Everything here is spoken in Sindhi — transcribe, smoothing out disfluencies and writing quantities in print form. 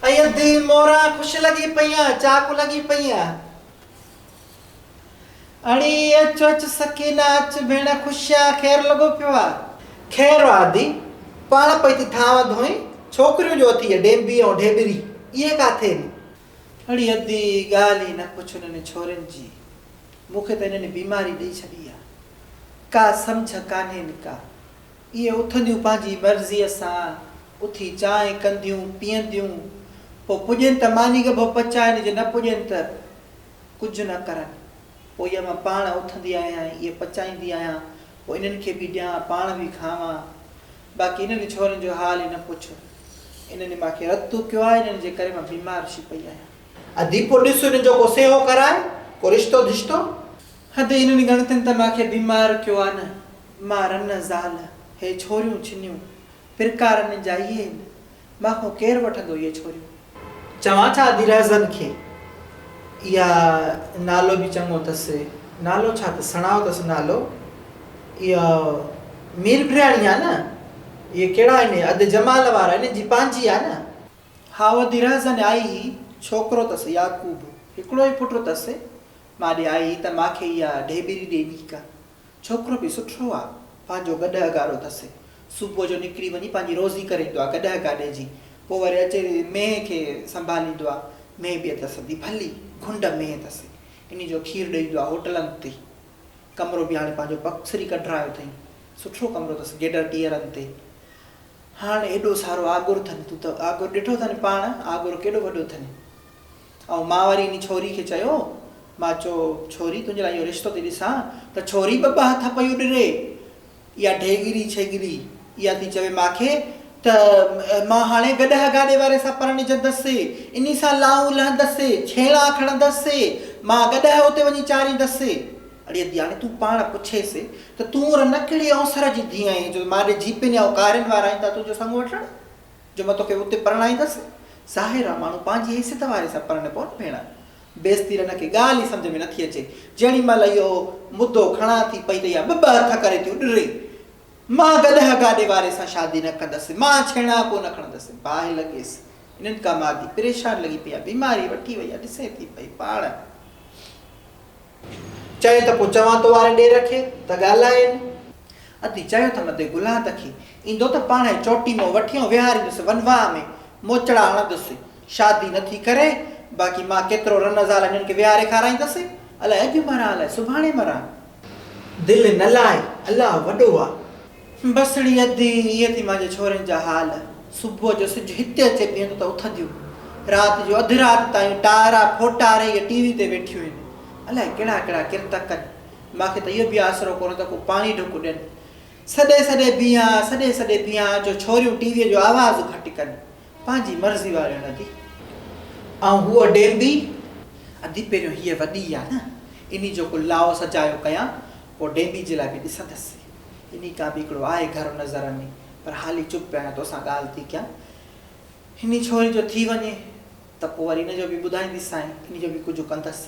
ائي ادي موران خوش لڳي پئي آن چاڪ لڳي پئي آن. اڙي اچ اچ سڪينه اچ ڀيڻ خوش آن خير لڳو پيو آ. خير آ ادي پاڻ پئي ٿي ٿانو ڌوئين ڇوڪريون جو اٿي ڊينبي ۽ ڍيٻري اهي ڪاٿي آهن. اڙي ادي ڳالهه ئي نه پڇ انهن ڇورين جي مون کي ته انهن بيماري ڏئي ڇڏي آ ڪا سمجهه ڪانهين ڪا. اهي اٿنديون پنهنجي مرضيء سان، اٿي چانهه ڪنديون، پيئنديون، پوء پڄين ته ماني ڳڀو پچائن، جي نه پڄين ته ڪجهه نه ڪرن. پوء اها مان پاڻ اٿندي آهيان ۽ اهي پچائيندي آهيان، پوء انهن کي به ڏيان، پاڻ به کاوان. باقي انهن ڇورن جو حال ئي نه پڇ. انهن مان کي رت ڪيو آهي، انهن جي ڪري مان بيمار ٿي پئي آهيان. ادي پوء ڏس انهن جو ڪو سيهو ڪرائي، ڪو رشتو ڌشتو. ادي انهن ڳڻتين ته مان کي بيمار ڪيو آ نه. مان رن زال، هي ڇوريون ڇنيون، پرڪا رن جا اهي هن، مان کان ڪير وٺندو اهي ڇوريون. چوان ڇا ادي رهزن کي، اها نالو به چڱو اٿس، نالو ڇا اٿس، سڻائو اٿس نالو، اها مير ڀرياڻي آ نه، اهي ڪهڙا آهن، ادي جمال وارا، انهن جي پنهنجي آ نه. هائو ادي رهزن آئي هئي، ڇوڪرو اٿس يعقوب، هڪڙو ئي پٽ اٿس، مان ڏي آئي هئي ته مان کي اها ڍيٻري ڏي ڏي ڪا. ڇوڪرو به سٺو آ، پنهنجو گڏهه گاڏو اٿس. صبح جو نڪري وڃي پنهنجي روزي ڪري ايندو آ گڏهه گاڏي جي. پوء وري اچي مينهن کي سنڀاليندو آ. مينهن به اٿس سڌي ڀلي گهنڊ مينهن اٿس. انهي جو کير ڏئي ايندو آ هوٽلن تي. ڪمرو به هاڻي پنهنجو پڪسري ڪڍرايو اٿئين. سٺو ڪمرو اٿس گيڊر ٽيئرن تي. هاڻ ايڏو سارو آڳر اٿن. تون ته آڳر ڏٺو اٿن پاڻ، آڳر ڪيڏو وڏو اٿن. ۽ مان وري انهي ڇوري کي چيو، مان چيو، ڇوري تنهنجي لاء اهو رشتو ٿي ڏسان ته ڇوري ٻه ٻه هٿ پئي اڏري. اها ڍيڳري ڇيڳري اها ٿي چوي مان کي ته مان هاڻي گڏهه گاڏي واري سان پرڻجندس، انهي سان لائون لهندس، ڇيڻا کڻندس، مان گڏهه اتي وڃي چاريندس. اڙي ادي هاڻي تون پاڻ پڇيس ته تون رن ڪهڙي اوسر جي ڌيء آهين جو مان ڏي جيپن ۽ ڪارين وارا ايندا تنهنجو سڱ وٺڻ؟ جو مان توکي اتي پرڻائيندس؟ ظاهر آ ماڻهو پنهنجي حيثيت واري سان پرڻي پوء نه ڀيڻ. بيستي رن کي ڳالهه ئي سمجهه ۾ نٿي اچي. جهڙي مهل اهو مدو کڻان ٿي پئي ته اها ٻه ٻه هٿ ڪري ٿي اڏري. مان گڏهه گاڏي واري سان شادي نه ڪندس. مان ڇيڻا ڪو نه کڻندس. باهه لڳيس. انهن کان مادي پريشان لڳي پئي آ. بيماري وٺي وئي آ. ڏسين ٿي پئي پاڻ. چيو ته پوء چوان تو واري ڏير کي ته ڳالهائين. ادي چيو ته مدي گلان کي ايندو ته پاڻهي چوٽي مون وٺي ۽ ويهاريندس ونواهه ۾ موچڙا هڻندس. شادي نه ٿي ڪري، باقي مان ڪيترو رن زال هنن کي ويهاري کارائيندس. الائي اڄ مران الائي سڀاڻي مران. دل نه لاء، الله وڏو آ. بس ڙي ادي، اهي ٿي مانجي ڇورين جا حال. صبح جو سج هتي اچي بيهندو ته اٿنديون. رات جو اڌ رات تائين ٽارا ڦوٽاري اهي ٽي وي تي ويٺيون آهن. الائي ڪهڙا ڪهڙا ڪرت ڪن. مان کي ته اهو به آسرو ڪونه ته ڪو پاڻي ڍڪ ڏين. سڏي سڏي بيهان، سڏي سڏي بيهان جو ڇوريون ٽي ويء جو آواز گهٽ ڪن. پنهنجي مرضي واريون ادي. ۽ هوء ڊينبي. ادي پهريون هيء وڏي آ نه، انهي جو ڪو لائو سجايو ڪيان، پوء ڊينبي جي لاء به ڏسندس. انهي کان به هڪڙو آهي گهر نظر ۾، پر حالي چپ پيو آهيان، توسان ڳالهه ٿي ڪيان. انهي ڇوري جو ٿي وڃي ته پوء وري ان جو به ٻڌائينديسانء، انهي جو به ڪجهه ڪندس.